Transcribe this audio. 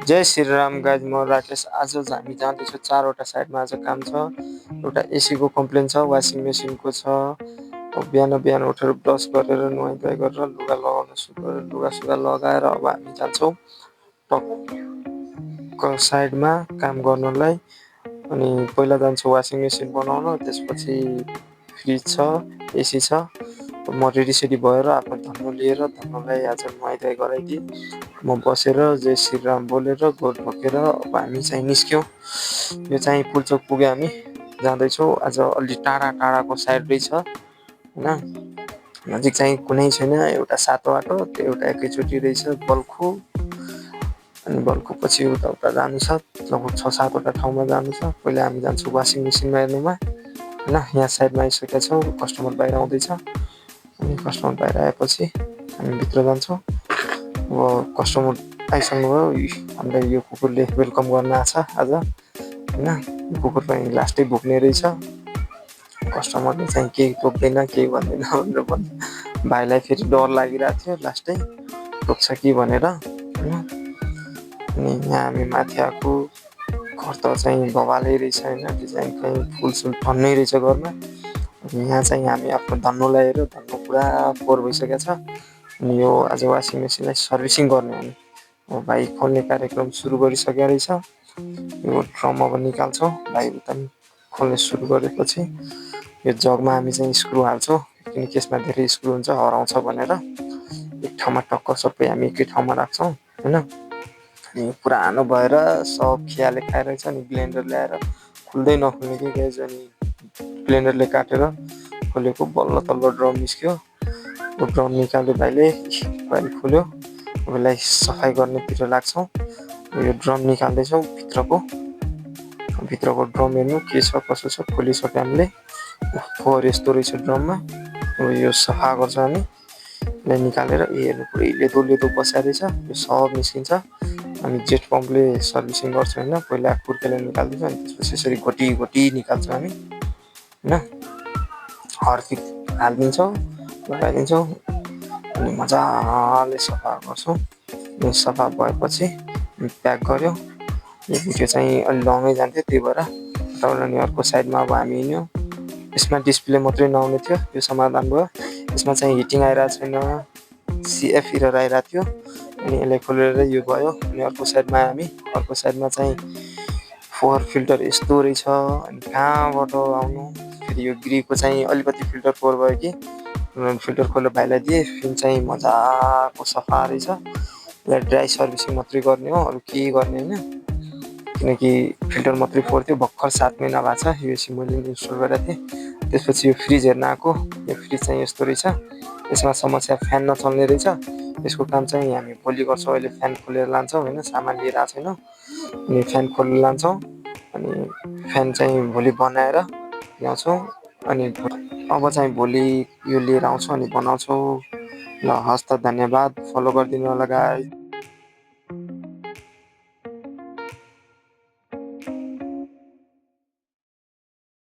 जय Shriram guys, म राकेश। आज हामी जाँदैछौँ 4वटा साइडमा आज काम छ। एउटा एसीको कम्प्लेन छ, वासिङ मेसिनको छ। बिहान बिहान उठेर ब्रस गरेर नुहाइ धुवाइ गरेर लुगा लगाउन सुरु गरेर लुगा लगाएर अब हामी जान्छौँ टक्क साइडमा काम गर्नलाई। अनि पहिला जान्छौँ वासिङ मेसिन बनाउन, त्यसपछि फ्रिज छ, एसी छ। म रेडी भएर आफ्नो धन्नु लिएर धन्नुलाई आज नुहाइ धुवाइ गराइदिएँ। म बसेर जय श्रीराम बोलेर गोठ बोकेर अब हामी चाहिँ निस्क्यौँ। यो चाहिँ पुल्चोक पुग्यो, हामी जाँदैछौँ। आज अलि टाढाको साइड रहेछ होइन, नजिक चाहिँ कुनै छैन। एउटा सातो बाटो, त्यो एउटा एकैचोटि रहेछ बल्खु। अनि बल्खु पछि उता जानु छ, लगभग 6-7वटा ठाउँमा जानु छ। पहिला हामी जान्छौँ वासिङ मेसिनमा हेर्नुमा होइन। यहाँ साइडमा आइसकेका छौँ, कस्टमर बाहिर आउँदैछ। अनि कस्टमर बाहिर आएपछि हामी भित्र जान्छौँ। अब कस्टमर आइसक्नुभयो। हामीलाई यो कुकुरले वेलकम गर्न आएको छ आज होइन। यो कुकुर पनि लास्टै भुक्ने रहेछ। कस्टमरले चाहिँ केही टोक्दैन, केही भन्दैन भनेर भन्यो। भाइलाई फेरि डर लागिरहेको थियो लास्टै टोक्छ कि भनेर होइन। अनि यहाँ हामी माथि आएको। घर त चाहिँ बबालै रहेछ होइन, त्यो चाहिँ कहीँ फुलसुल टन्नै रहेछ घरमा। यहाँ चाहिँ हामी आफ्नो धन्नु ल्याएर धन्नु पुरा फोहोर भइसकेको छ। अनि यो आज वासिङ मेसिनलाई सर्भिसिङ गर्ने हामी अब भाइ खोल्ने कार्यक्रम सुरु गरिसकेको रहेछ। यो ड्रम अब निकाल्छौँ। भाइ उता खोल्ने सुरु गरेपछि यो जगमा हामी चाहिँ स्क्रु हाल्छौँ, किनकि यसमा धेरै स्क्रु हुन्छ, हराउँछ भनेर। एक ठाउँमा टक्क सबै हामी एकै ठाउँमा राख्छौँ होइन। अनि पुरानो भएर सब खियाले खाइरहेछ। अनि ब्लेन्डर ल्याएर खुल्दै नखुल्ने कि ग्यास, अनि ब्लेन्डरले काटेर खोलेको बल्ल तल्लो ड्रम निस्क्यो। त्यो ड्रम निकाल्यो भाइले, भाइले खोल्यो। अब यसलाई सफाइ गर्नेतिर लाग्छौँ। यो ड्रम निकाल्दैछौँ भित्रको ड्रम हेर्नु के छ कसो छ। खोलिसक्यो हामीले। फोहोर यस्तो रहेछ ड्रममा। अब यो सफा गर्छ हामी। यसलाई निकालेर हेर्नु पुरै लेदो बस्या रहेछ, यो सब निस्किन्छ। हामी जेट पम्पले सर्भिसिङ गर्छौँ होइन। पहिला कुर्केले निकाल्दैछौँ, अनि त्यसपछि यसरी गोटी निकाल्छौँ हामी होइन। हर्पिक हालिदिन्छौँ, लगाइदिन्छौँ, अनि मजाले सफा गर्छौँ। यो सफा भएपछि प्याक गऱ्यो। यो भिडियो चाहिँ अलि लङै जान्थ्यो, त्यही भएर अनि अर्को साइडमा अब हामी हिँड्यौँ। यसमा डिस्प्ले मात्रै नआउने थियो, यो समाधान भयो। यसमा चाहिँ हिटिङ आइरहेको छैन, सिएफ एरर आइरहेको थियो। अनि यसलाई खोलेर यो भयो। अनि अर्को साइडमा चाहिँ फोहोर फिल्टर यस्तो रहेछ। अनि कहाँबाट आउनु, फेरि यो ग्रीको चाहिँ अलिकति फिल्टर फोहोर भयो कि फिल्टर खोलेर भाइलाई दिएँ। फिन चाहिँ मजाको सफा रहेछ। यसलाई ड्राई सर्भिसिङ मात्रै गर्ने हो, अरू केही गर्ने होइन, किनकि फिल्टर मात्रै फोहोर थियो। भर्खर 7 महिना भएको छ यो एसी मैले इन्स्टल गरेको थिएँ। त्यसपछि यो फ्रिज हेर्न आएको। यो फ्रिज चाहिँ यस्तो रहेछ, यसमा समस्या फ्यान नचल्ने रहेछ। यसको काम चाहिँ हामी भोलि गर्छौँ। अहिले फ्यान खोलेर लान्छौँ होइन, सामान लिएर आएको छैनौँ। अनि फ्यान खोलेर लान्छौँ, अनि फ्यान चाहिँ भोलि बनाएर ल्याउँछौँ। अनि अब चाहिँ भोलि यो लिएर आउँछौँ अनि बनाउँछौँ। ल हस् त, धन्यवाद। फलो गरिदिनु होला गाइस।